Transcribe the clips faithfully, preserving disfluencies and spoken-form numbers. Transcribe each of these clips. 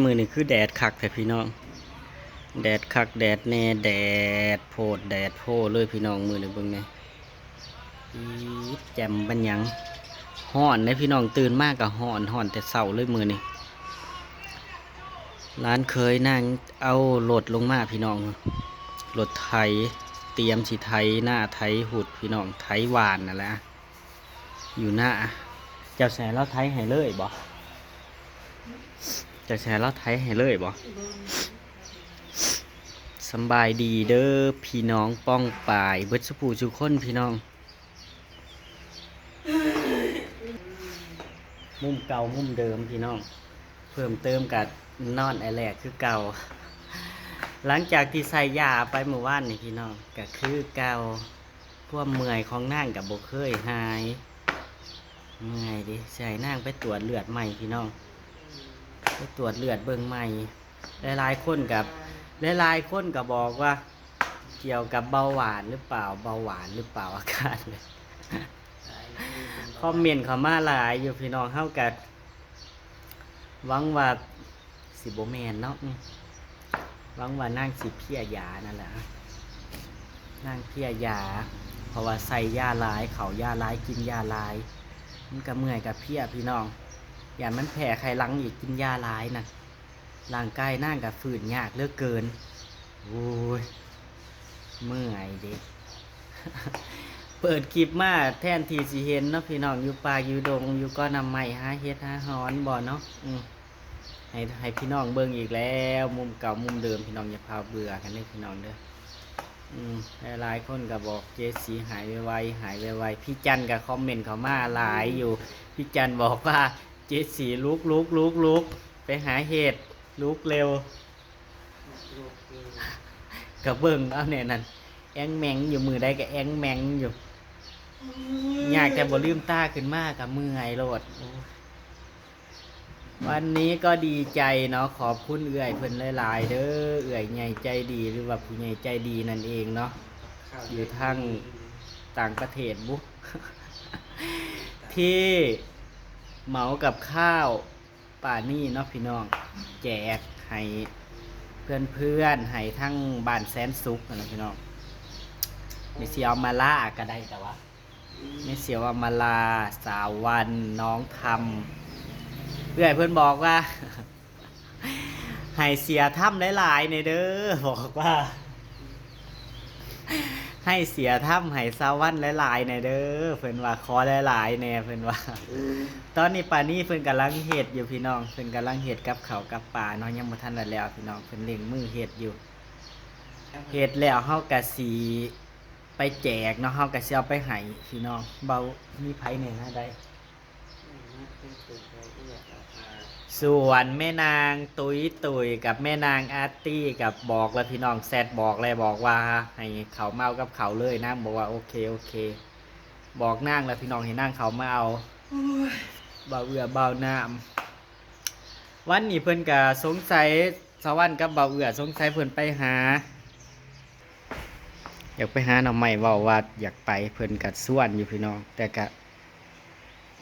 มื้อนี้คือแดดคักแท้พี่น้อง แดดคักแดดแน่ แดดโพดแดดโพเลยพี่น้อง มื้อนี้เบิ่งแหน่ อีดแจ่มปานหยัง ฮ้อนเด้พี่น้อง ตื่นมาก็ฮ้อน ฮ้อนแต่เช้าเลยมื้อนี้ หลานเขยนางเอารถลงมาพี่น้อง รถไถ เตรียมสิไถนาไถหุดพี่น้อง ไถหว่านนั่นแหละ อยู่นา เจ้าสิให้ลาวไถให้เลยบ่ เจ้าสิให้ลาวไถให้เลยบ่ สำบายดีเด้อพี่น้องป้องปายเบิดสุผู้สุคนพี่น้อง มุมเก่ามุมเดิมพี่น้อง เพิ่มเติมกับนอนแอแลกคือเก่า หลังจากที่ใส่ยาไปเมื่อวานนี่พี่น้อง ก็คือเก่า ความเมื่อยของนางก็บ่เคยหาย เมื่อยเด้ สิให้นางไปตรวจเลือดใหม่พี่น้อง ไปตรวจเลือดเบิ่งใหม่ หลายๆคนกับ หลายๆคนก็บอกว่า เกี่ยวกับเบาหวานหรือเปล่า เบาหวานหรือเปล่า อาการ คอมเมนต์เข้ามาหลายอยู่พี่น้อง เฮาก็หวังว่าสิบ่แม่นเนาะ อืม หวังว่านางสิเพลียยานั่นแหละ นางเพลียยา เพราะว่าใส่ยาหลาย เข้ายาหลาย กินยาหลาย มันก็เมื่อยก็เพลียพี่น้อง ย้านมันแพ้ไข้หลังอีก กินยาหลายนะ ร่างกายนางก็ฟื้นยากเหลือเกิน โอ้ย เมื่อยเด้ เปิดคลิปมาแทนที่สิเห็นเนาะพี่น้อง อยู่ป่าอยู่ดง อยู่กอน้ำไม้ หาเห็ดหาหอนบ่เนาะ อืม ให้ ให้พี่น้องเบิ่งอีกแล้ว มุมเก่ามุมเดิม พี่น้องอย่าพาเบื่อกันเด้อพี่น้องเด้อ อืม หลายๆคนก็บอกเจสีหายไวๆ หายไวๆ พี่จันก็คอมเมนต์เข้ามาหลายอยู่ พี่จันบอกว่า เจสีลุกลุกลุกลุก ไปหาเห็ด ลุกเร็ว ก็เบิ่งเอาแน่นั่น แอ้งแมงอยู่ มื้อใดก็แอ้งแมงอยู่ ยากแต่บ่ลืมตาขึ้นมาก็เมื่อยโลด โอ้ย วันนี้ก็ดีใจเนาะ ขอบคุณเอื้อยเพิ่นหลายๆเด้อ เอื้อยใหญ่ใจดี หรือว่าผู้ใหญ่ใจดีนั่นเองเนาะ อยู่ทางต่างประเทศบุ ที่เหมากับข้าว ปานี่เนาะพี่น้อง แจกให้เพื่อนๆ ให้ทั้งบ้านแสนสุขนะพี่น้อง ไม่เสียเอามาล่าก็ได้ แต่ว่าไม่เสียเอามาล่า สาววัน น้องทำ เพื่อนเพิ่นบอกว่า ให้เสียทำหลายๆ ในเด้อ บอกว่า ให้เสียทำให้สาววันหลายๆ ในเด้อ เพิ่นว่าขอหลายๆ แน่ เพิ่นว่า อืม ตอนนี้ปานี่เพิ่นกำลังเฮ็ดอยู่พี่น้อง เพิ่นกำลังเฮ็ดกับข้าวกับปลาเนาะ ยังบ่ทันได้แล้วพี่น้อง เพิ่นเร่งมือเฮ็ดอยู่ เฮ็ดแล้วเฮากะสิไปแจกเนาะ เฮากะสิเอาไปให้พี่น้อง เบา มีไผแหน่นะได้ ส่วนแม่นางตุ้ยตุ้ยกับแม่นางอาร์ตี้กับบอกแล้วพี่น้อง แชทบอกเลย บอกว่าให้เขามาเอากับเขาเลย นางบอกว่าโอเคโอเค บอกนางแล้วพี่น้อง ให้นางเขามาเอา โอ้ย เบาเอื้อเบาน้ำ วันนี้เพิ่นก็สงสัย สาววันกับเบาเอื้อสงสัยเพิ่นไปหา อยากไปหาหน่อไม้ เว้าว่าอยากไป เพิ่นก็ชวนอยู่พี่น้อง แต่ก็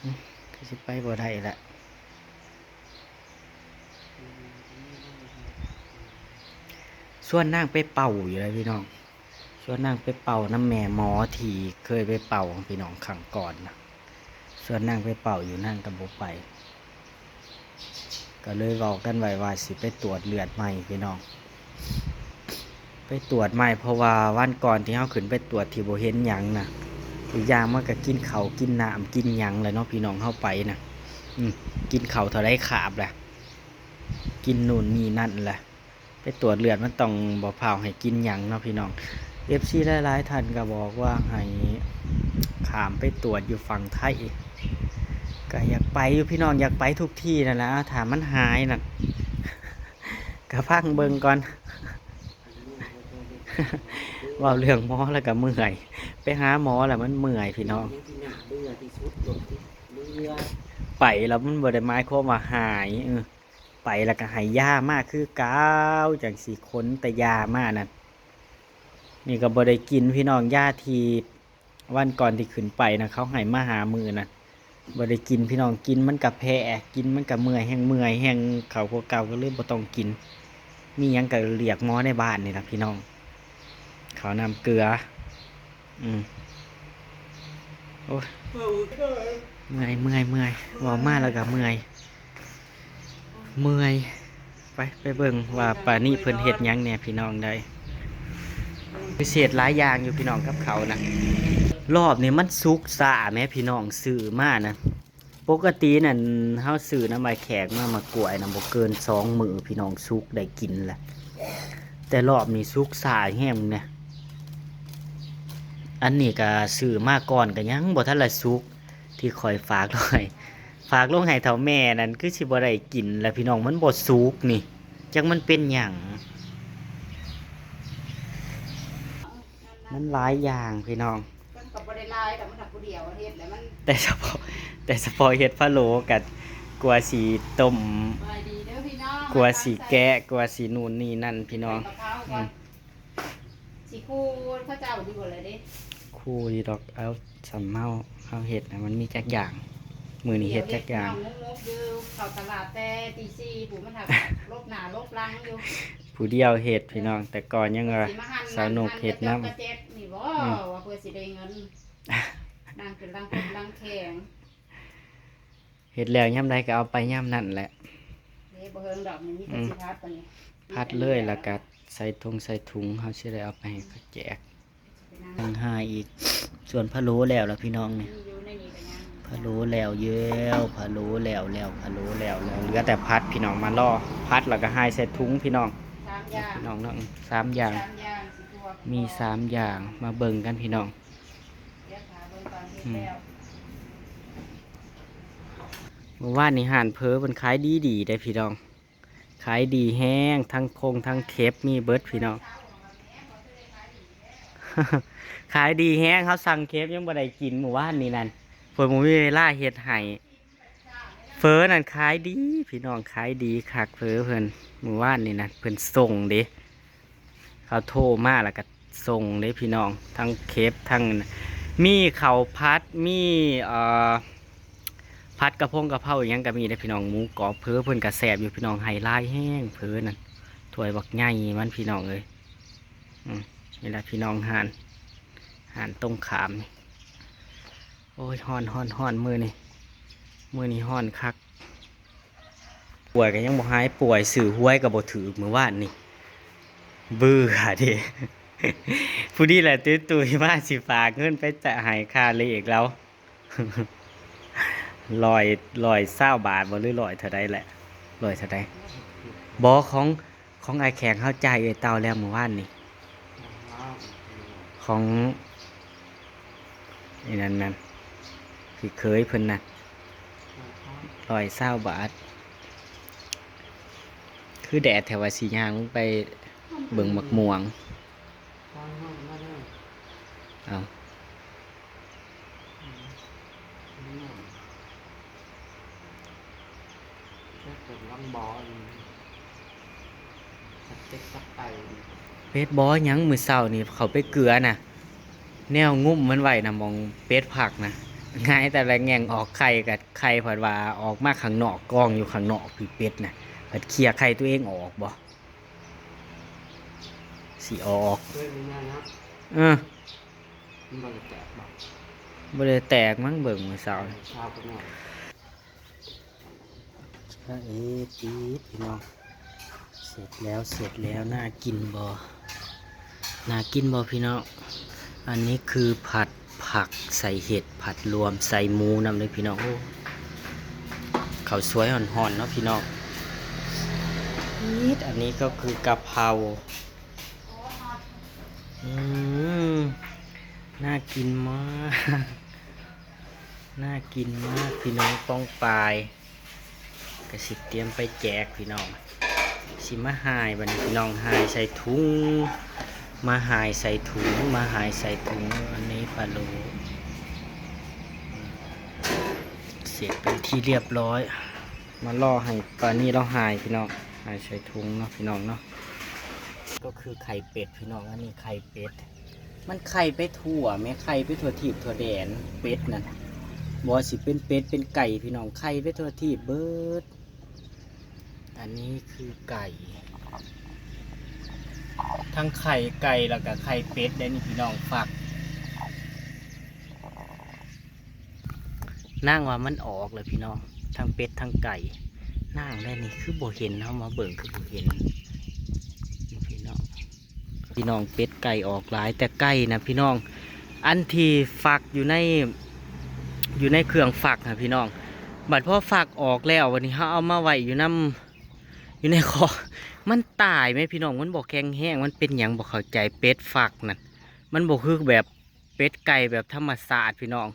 อืม คือสิไปบ่ได้ละ ชวนนางไปเป่าอยู่เลยพี่น้อง ชวนนางไปเป่านำแม่หมอที่เคยไปเป่าพี่น้องครั้งก่อนนะ ชวนนางไปเป่าอยู่ นางก็บ่ไป ก็เลยเว้ากันไว้ว่าสิไปตรวจเลือดใหม่พี่น้อง ไปตรวจใหม่ เพราะว่าวันก่อนที่เฮาขึ้นไปตรวจที่บ่เห็นหยังนะ อีกอย่างมันก็กินข้าวกินน้ำกินหยังแหละเนาะพี่น้อง เฮาไปนะ อืม กินข้าวเท่าใดคาบแหละ กินนู่นนี่นั่นแหละ ไปตรวจเลือดมันต้องบ่พร้าวให้กินหยังเนาะพี่น้อง เอฟซี หลายๆ ท่านก็บอกว่าให้ข้ามไปตรวจอยู่ฝั่งไทย ก็อยากไปอยู่พี่น้อง อยากไปทุกที่นั่นแหละ ถ้ามันหายนั่น ก็ฟังเบิ่งก่อน เว้าเรื่องหมอแล้วก็เมื่อย ไปหาหมอแล้วมันเมื่อยพี่น้อง ไปแล้วมันบ่ได้หมายความว่าหาย เออ ไปแล้วก็ให้ยามาคือเก่า จั่งซี้ ขนแต่ยามานั่น นี่ก็บ่ได้กินพี่น้อง ยาที่วันก่อนที่ขึ้นไปนะ เขาให้มาหามื้อนะ บ่ได้กินพี่น้อง กินมันกะแพ้ กินมันกะเมื่อย แฮ่งเมื่อยแฮ่งเข้าพวกเก่า ก็เลยบ่ต้องกิน มีหยังกะเรียกหมอในบ้านนี่ล่ะพี่น้อง ข้าวน้ำเกลือ อืม โอ้ย เมื่อย เมื่อย เมื่อย เว้ามาแล้วกะเมื่อย เมื่อย ไป ไปเบิ่งว่าป้านิเพิ่นเฮ็ดหยังแหน่พี่น้องเด้อ พิเศษหลายอย่างอยู่พี่น้องกับข้าวนะ รอบนี้มันสุกช้าแหมพี่น้อง ซื้อมานะ ปกตินั่นเฮาซื้อนำอ้ายแขกมา หมากกล้วยนะ บ่เกินสองมื้อพี่น้อง สุกได้กินแหละ แต่รอบนี้สุกช้าแฮงนะ อันนี้กะซื้อมาก่อนกะยังบ่ทันละสุก ที่ข้อยฝากลงให้ ฝากลงให้เฒ่าแม่นั่น คือสิบ่ได้กินแล้วพี่น้อง มันบ่สุกนี่ จักมันเป็นหยัง มันหลายอย่างพี่น้อง มันก็บ่ได้หลายดอก มันทำผู้เดียวเฮ็ดแล้วมัน แต่เฉพาะ แต่เฉพาะเฮ็ดพะโล้กะกลัวสิต้ม สบายดีเด้อพี่น้อง กลัวสิแกะ กลัวสินู่นนี่นั่นพี่น้อง ใส่กะเพราก่อน อืม สิคู่เขาเจ้าอยู่บ่เลยเด้ คู่อยู่ดอก เอาสำเฮา เฮาเฮ็ดนะ มันมีจักอย่าง มื้อนี้เฮ็ดจักอย่าง เดี๋ยวเฮ็ดน้องงกๆอยู่ เข้าตลาดแต่ตีสี่ ผู้มันหักลบหน้าลบหลังอยู่ ผู้เดียวเฮ็ดพี่น้อง แต่ก่อนยังว่า สิมาหั่น สาวนุกเฮ็ดนำ หั่นกระเจ็ดนี่บ่ อืม ว่าเพื่อสิได้เงิน นั่งเป็นลังคนลังแขง เฮ็ดแล้วยามใดก็เอาไปยามนั้นแหละ เด้บ่เฮิงดอกนี่ มีแต่ อืม สิพัดปานนี้ พัดเลย แล้วก็ใส่ถุงใส่ถุง เฮาสิได้เอาไปให้เขาแจก ยังหาอีก ส่วนพะโล้แล้วล่ะพี่น้องนี่ มีอยู่ในนี้ก็ยัง พะโล้แล้ว แล้วพะโล้แล้ว แล้วพะโล้แล้ว แล้วเหลือแต่ผัดพี่น้อง มารอผัดแล้วก็หายใส่ถุงพี่น้อง สามอย่าง พี่น้องเนาะ สามอย่าง สามอย่าง สิตัว มีสามอย่าง มาเบิ่งกันพี่น้อง เดี๋ยวถาเบิ่งตอนเฮ็ด อืม แล้ว เมื่อวานนี้ฮ้านเผลอเพิ่นขายดีดีเด้พี่น้อง ขายดีแฮง ทั้งคงทั้งเข็บมีเบิดพี่น้อง ขายดีแฮง เฮาสั่งเข็บยังบ่ได้กินเมื่อวานนี้นั่น เพิ่นบ่มีเวลาเฮ็ดให้ เฝอนั่นขายดีพี่น้อง ขายดีคักเฝอเพิ่น เมื่อวานนี้นั่นเพิ่นส่งเด้ เขาโทรมาแล้วก็ส่งเด้พี่น้อง ทั้งเข็บทั้ง มีข้าวผัด มี เอ่อ ผัดกะเพงกะเพราอิหยังก็มีเด้พี่น้อง หมูกรอบเผอเพิ่นก็แซ่บอยู่พี่น้อง ให้หลายแฮงเผอนั่น ถ้วยบักใหญ่มันพี่น้องเอ้ย อืม นี่แหละพี่น้องฮ้าน ฮ้านตรงข้ามนี่ โอ้ย ฮ้อน ฮ้อน ฮ้อน มื้อนี้ มื้อนี้ฮ้อนคัก ป่วยก็ยังบ่หายป่วย ซื้อหวยก็บ่ถืกมื้อวานนี่ เบื่อเด้ ผู้ดีแหละตุ้ยๆมาสิฝากเงินไปจะให้ค่าเลขแล้ว ร้อย ร้อยซาวบาทบ่ หรือร้อยเท่าใดแหละ ร้อยเท่าใด บ่ ของ ของอ้ายแขกเฮาจ่ายเอื้อยเต่าแล้วมื้อวานนี่ ของไอ้นั่นนั่น พี่เขยเพิ่นน่ะ ร้อยซาวบาท คือแดดแท้ว่าสิย่างลงไปเบิ่งหมากม่วง เอา เฮ็ดบ่หยังมื้อเช้านี่ เข้าไปเกือน่ะ แนวงุ้มมันไว้น่ะ หม่องเป็ดพักน่ะ หงายแต่ละแง่งออกไข่ ก็ไข่ผัดว่าออกมาข้างนอก กองอยู่ข้างนอก พี่เป็ดน่ะ ผัดเคลียร์ไข่ตัวเองออกบ่ สิออก เคยมีงานนะ เออ มันบ่ได้แตกบ่ บ่ได้แตกมั้ง เบิ่งมื้อเช้านี่ เช้าก็นอน พระเอกติดพี่น้อง เสร็จแล้ว เสร็จแล้ว น่ากินบ่ น่ากินบ่พี่น้อง อันนี้คือผัดผักใส่เห็ด ผัดรวมใส่หมูนำเลยพี่น้อง โอ้ ข้าวสวยฮ้อนๆเนาะพี่น้อง อีด อันนี้ก็คือกะเพรา อืม น่ากินมาก น่ากินมากพี่น้องป้องปาย ก็สิเตรียมไปแจกพี่น้อง สิมาหายบัดนี้พี่น้อง หายใส่ถุง มาหายใส่ถุง มาหายใส่ถุง อันนี้ปลาโล เสร็จเป็นที่เรียบร้อย มารอให้ปลานี่เราหายพี่น้อง หายใส่ถุงเนาะพี่น้องเนาะ ก็คือไข่เป็ดพี่น้อง อันนี้ไข่เป็ด มันไข่ไปทั่วแหม ไข่ไปทั่วทีปทั่วแดน เป็ดนั่น บ่ว่าสิเป็นเป็ดเป็นไก่พี่น้อง ไข่ไปทั่วทีปเบิด อันนี้คือไก่ ทั้งไข่ไก่แล้วก็ไข่เป็ดได้นี่พี่น้อง ฟัก นางว่ามันออกเลยพี่น้อง ทั้งเป็ดทั้งไก่ นางได้นี่คือบ่เห็น เฮามาเบิ่งคือบ่เห็น นี่พี่น้อง พี่น้อง เป็ดไก่ออกหลาย แต่ไก่นะพี่น้อง อันที่ฟักอยู่ใน อยู่ในเครื่องฟักนะพี่น้อง บัดพอฟักออกแล้ว วันนี้เฮาเอามาไว้อยู่นำ อยู่ในคอก มันตายไหมพี่น้อง มันบ่แข็งแรง มันเป็นหยังบ่เข้าใจ เป็ดฟักนั่น มันบ่คือแบบเป็ดไก่แบบธรรมชาติพี่น้อง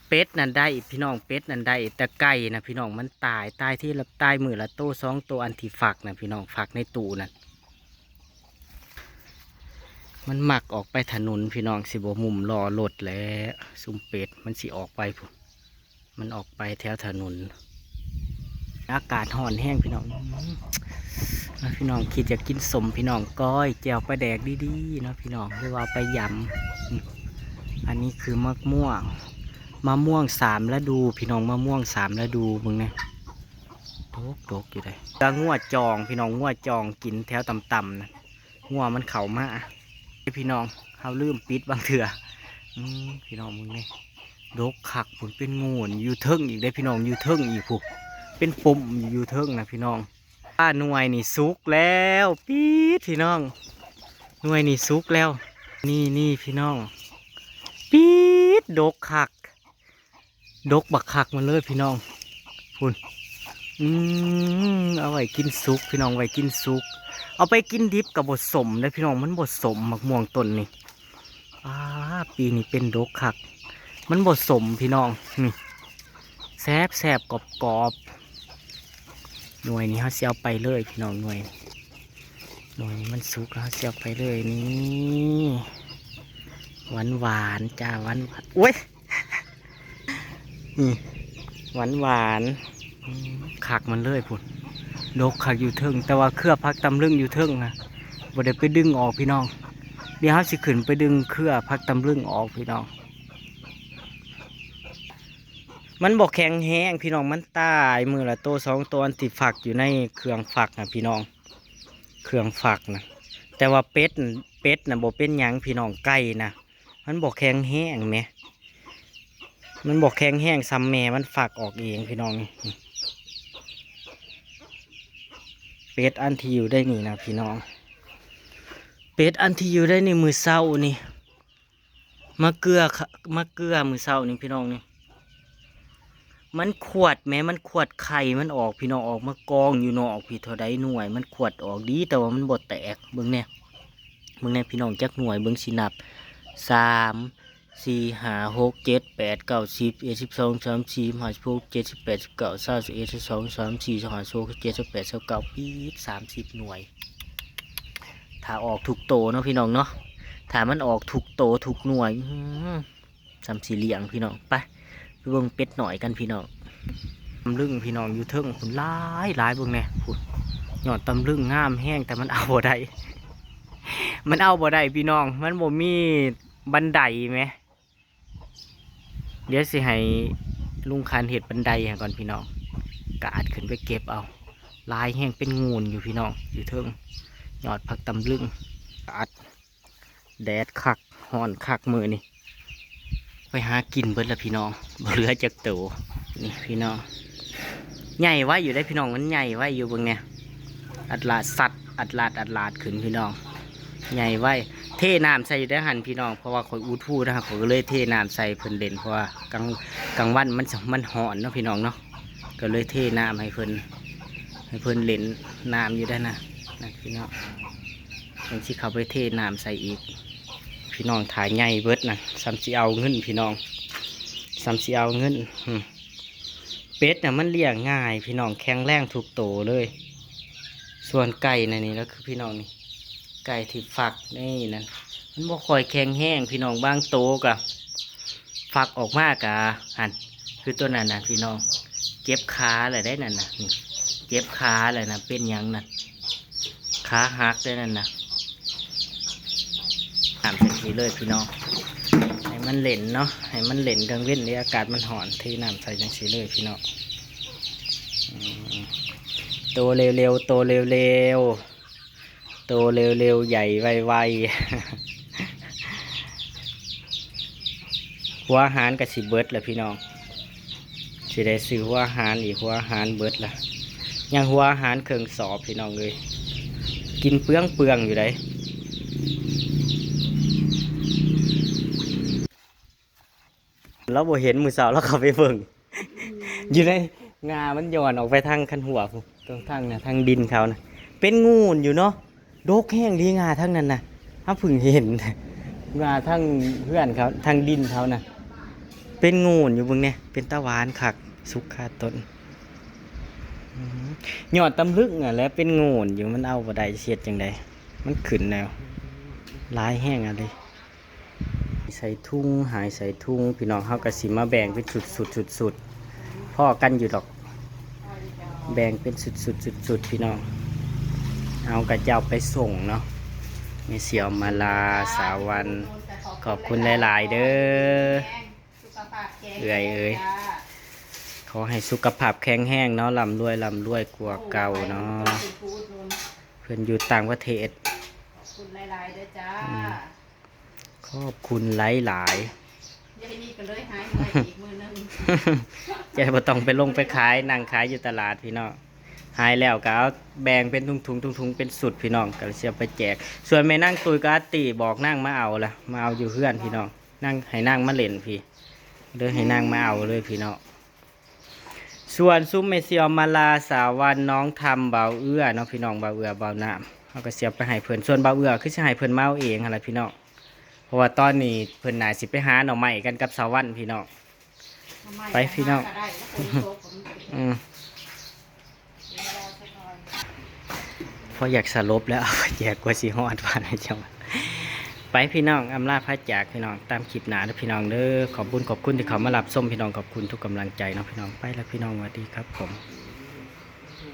เป็ดนั่นได้พี่น้อง เป็ดนั่นได้ แต่ไก่นะพี่น้อง มันตาย ตายทีละ ตายมื้อละโตสองโต อันที่ฟักนะพี่น้อง ฟักในตู้นั่น มันมักออกไปถนนพี่น้อง สิบ่มุมรอรถแหละ ซุมเป็ดมันสิออกไปพุ้น มันออกไปแถวถนน อากาศร้อนแฮงพี่น้อง อืม แล้วพี่น้องคิดอยากกินส้มพี่น้อง ก้อยแจ่วปลาแดกดีๆเนาะพี่น้อง หรือว่าไปยำ อืม อันนี้คือมะม่วง มะม่วงสามฤดูพี่น้อง มะม่วงสามฤดู เบิ่งแหน่ ดกดกอยู่เด้ แต่งัวจองพี่น้อง งัวจองกินแถวต่ำๆนะ งัวมันเข้ามา พี่น้อง เฮาลืมปิดบางเทื่อ อืม พี่น้องเบิ่งแหน่ ดกคักพุ้น เป็นโง่นอยู่เทิงอีกเด้พี่น้อง อยู่เทิงอีกพุ้น เป็นปุ่มอยู่เทิงนะพี่น้อง อ่า หน่วยนี่สุกแล้ว ปี๊ดพี่น้อง หน่วยนี่สุกแล้ว นี่นี่พี่น้อง ปี๊ด ดกคัก ดกบักคักมันเลยพี่น้อง พุ้น อืม เอาไว้กินสุกพี่น้อง ไว้กินสุก เอาไปกินดิบก็บ่ส้มเด้อพี่น้อง มันบ่ส้ม มะม่วงต้นนี่ อ่า ปีนี้เป็นดกคัก มันบ่ส้มพี่น้อง นี่ แซ่บแซ่บกรอบกรอบ หน่วยนี้เฮาสิเอาไปเลยพี่น้อง หน่วย หน่วยนี้มันสุกแล้ว เฮาสิเอาไปเลย นี่ หวานหวานจ้า หวานหวาน โอ้ย นี่ หวานหวาน อืม คักมันเลยพุ้น ดกคักอยู่เทิง แต่ว่าเครือผักตำลึงอยู่เทิงนะ บ่ได้ไปดึงออกพี่น้อง เดี๋ยวเฮาสิขึ้นไปดึงเครือผักตำลึงออกพี่น้อง มันบ่แข็งแรงพี่น้อง มันตายมื้อละโตสองโต อันที่ฟักอยู่ในเครื่องฟักนะพี่น้อง เครื่องฟักนะ แต่ว่าเป็ดน่ะ เป็ดน่ะบ่เป็นหยังพี่น้อง ไก่นะ มันบ่แข็งแรงแหม มันบ่แข็งแรงส่ำแม่มันฟักออกเองพี่น้อง นี่ เป็ดอันที่อยู่ได้นี่นะพี่น้อง เป็ดอันที่อยู่ได้นี่มื้อเช้านี่ มาเกลือค่ะ มาเกลือมื้อเช้านี่พี่น้องนี่ มันขวดแหม มันขวดไข่มันออกพี่น้อง ออกมากองอยู่นอกพี่ เท่าใดหน่วย มันขวดออกดี แต่ว่ามันบ่แตก เบิ่งแหน่ เบิ่งแหน่พี่น้อง จักหน่วย เบิ่งสินับ สาม สี่ ห้า หก เจ็ด แปด เก้า สิบ เอ็ด สิบสอง สาม สี่ ห้า สิบหก เจ็ด สิบแปด สิบเก้า ซาว สิบเอ็ด สิบสอง สาม สี่ ห้า หก เจ็ด สิบแปด สิบเก้า ปี๊ด สามสิบหน่วย ถ้าออกทุกโตเนาะพี่น้องเนาะ ถ้ามันออกทุกโตทุกหน่วย อื้อหือ สามสี่เหลี่ยงพี่น้อง ไป ไปเบิ่งเป็ดหน่อยกันพี่น้อง ตำลึงพี่น้อง อยู่เทิงพุ้น หลายหลาย เบิ่งแหน่พุ้น ยอดตำลึงงามแฮง แต่มันเอาบ่ได้ มันเอาบ่ได้พี่น้อง มันบ่มีบันไดแหม เดี๋ยวสิให้ลุงคันเฮ็ดบันไดให้ก่อนพี่น้อง กาดขึ้นไปเก็บเอา หลายแฮง เป็นโง่นอยู่พี่น้อง อยู่เทิง ยอดผักตำลึง กาด แดดคัก ร้อนคักมื้อนี้ ไปหากินเบิดละพี่น้อง บ่เหลือจักโต นี่พี่น้อง ใหญ่ไวอยู่เด้พี่น้อง มันใหญ่ไวอยู่ เบิ่งแหน่ อัดลาดสัตว์ อัดลาด อัดลาดขึ้นพี่น้อง ใหญ่ไว เทน้ำใส่อยู่ได้หั่นพี่น้อง เพราะว่าข่อยอุดหูนะ ข่อยก็เลยเทน้ำใส่เพิ่นเล่น เพราะว่ากลาง กลางวันมัน มันร้อนเนาะพี่น้องเนาะ ก็เลยเทน้ำให้เพิ่น ให้เพิ่นเล่นน้ำอยู่ได้นะ นะพี่น้อง มันสิเข้าไปเทน้ำใส่อีก พี่น้อง ถ้าใหญ่เบิดนะ ส่ำสิเอาเงินพี่น้อง ส่ำสิเอาเงิน อืม เป็ดน่ะมันเลี้ยงง่ายพี่น้อง แข็งแรงทุกโตเลย ส่วนไก่น่ะนี่ แล้วคือพี่น้องนี่ ไก่ที่ฟักนี่นั่น มันบ่ค่อยแข็งแรงพี่น้อง บางโตก็ฟักออกมากะหั่น คือตัวนั้นนะพี่น้อง เจ็บขาแหละได้นั่นนะ นี่ เจ็บขาแหละนะ เป็นหยังนั่น ขาหักได้นั่นนะ น้ำใส่นี่เลยพี่น้อง ให้ มันเล่นเนาะ ให้มันเล่นกลางเว้นเด้ อากาศมันร้อน เทน้ำใส่จังซี่เลยพี่น้อง อืม โตเร็วๆ โตเร็วๆ โตเร็วๆ ใหญ่ไวๆ หัวอาหารก็สิเบิดแล้วพี่น้อง สิได้ซื้อหัวอาหารอีก หัวอาหารเบิดละ ยังหัวอาหารเครื่องสอบพี่น้องเอ้ย กินเปลืองๆ อยู่ได๋ ลาวบ่เห็น มื้อเช้าลาวเข้าไปเบิ่ง อยู่ในง่ามันย้อนออกไปทางคันหัวพุ้น ตรงทางน่ะ ทางดินเขาน่ะ เป็นงูอยู่เนาะ ดกแฮงเด้ ง่าทางนั้นน่ะ เฮาเพิ่งเห็น ง่าทางเฮือนเขา ทางดินเขาน่ะ เป็นงูอยู่ เบิ่งแหน่ เป็นตาหวานคัก สุกคาต้น อืม ยอดตำลึงอะแหละ เป็นงูอยู่ มันเอาบ่ได้ สิเฮ็ดจั่งใด มันขึ้นแล้ว หลายแฮงอะเด้ ใส่ถุง หายใส่ถุง พี่น้อง เฮาก็สิมาแบ่งเป็นชุดๆ ชุดๆ พ้อกันอยู่ดอก แบ่งเป็นชุดๆ ชุดๆ พี่น้อง เอากะเจ้าไปส่งเนาะ แม่เสี่ยวมาลา สาววัน ขอบคุณหลายๆ เด้อ สุขภาพแข็งแรง เอื้อยเอ้ย จ้า ขอให้สุขภาพแข็งแรงเนาะ ร่ำรวย ร่ำรวยกว่าเก่าเนาะ ขอบคุณผู้อุดหนุน เพิ่นอยู่ต่างประเทศ ขอบคุณหลายๆ เด้อจ้า อืม ขอบคุณหลายๆ ยายนี่ก็เลยหายเมื่อยอีกมื้อหนึ่ง ยายบ่ต้องไปลงไปขาย นั่งขายอยู่ตลาดพี่น้อง หายแล้วก็เอาแบ่งเป็นถุงๆ ถุงๆ เป็นชุดพี่น้อง ก็สิเอาไปแจก ส่วนแม่นางตุ้ยกับอาตี้บอกนางมาเอาละ มาเอาอยู่เฮือนพี่น้อง นาง ให้นางมาเล่นพี้ เลยให้นางมาเอาเลยพี่น้อง ส่วนซุมแม่เสี่ยวมาลา สาววัน น้องทำ บ่าวเอื้อเนาะพี่น้อง บ่าวเอื้อ บ่าวน้ำ เฮาก็สิเอาไปให้เพิ่น ส่วนบ่าวเอื้อคือสิให้เพิ่นมาเอาเองหั่นล่ะพี่น้อง เพราะว่าตอนนี้เพิ่นน่าสิไปหาหน่อไม้กันกับสาววันพี่น้อง หน่อไม้ ไปพี่น้อง หาก็ได้ แล้วคนโตก็มันก็ อืม เดี๋ยวรอสักหน่อย พออยากสลบแล้ว เอาไปแจกกว่าสิฮอดบ้านนะเจ้า ไปพี่น้อง อำลาพระจากพี่น้อง ตามคลิปหน้าเด้อพี่น้องเด้อ ขอบคุณ ขอบคุณที่เข้ามารับชมพี่น้อง ขอบคุณทุกกำลังใจเนาะพี่น้อง ไปแล้วพี่น้อง สวัสดีครับผม